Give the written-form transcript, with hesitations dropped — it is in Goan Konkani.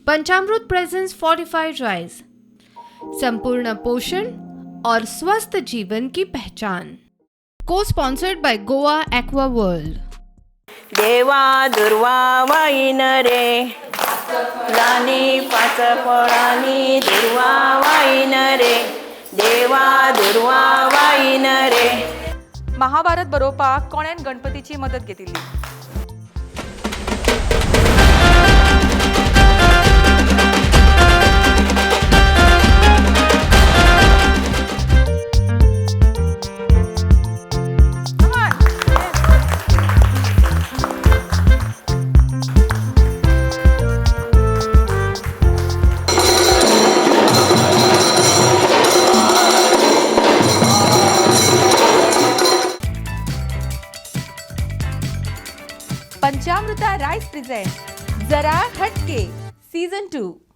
पंचामृत प्रेजेंट्स फोर्टिफाइड राइस, संपूर्ण पोषण और स्वस्थ जीवन की पहचान। को sponsored by Goa aqua world. देवा दुर्वा वाईन रे, फुलांनी पाच फळांनी दुर्वा वाईन रे, देवा दुर्वा वाईन रे. महाभारत बरोवपाक कोणेन गणपतीची मदत घेतिल्ली? Come on. Panchamruta rice present Zara Hatke season 2.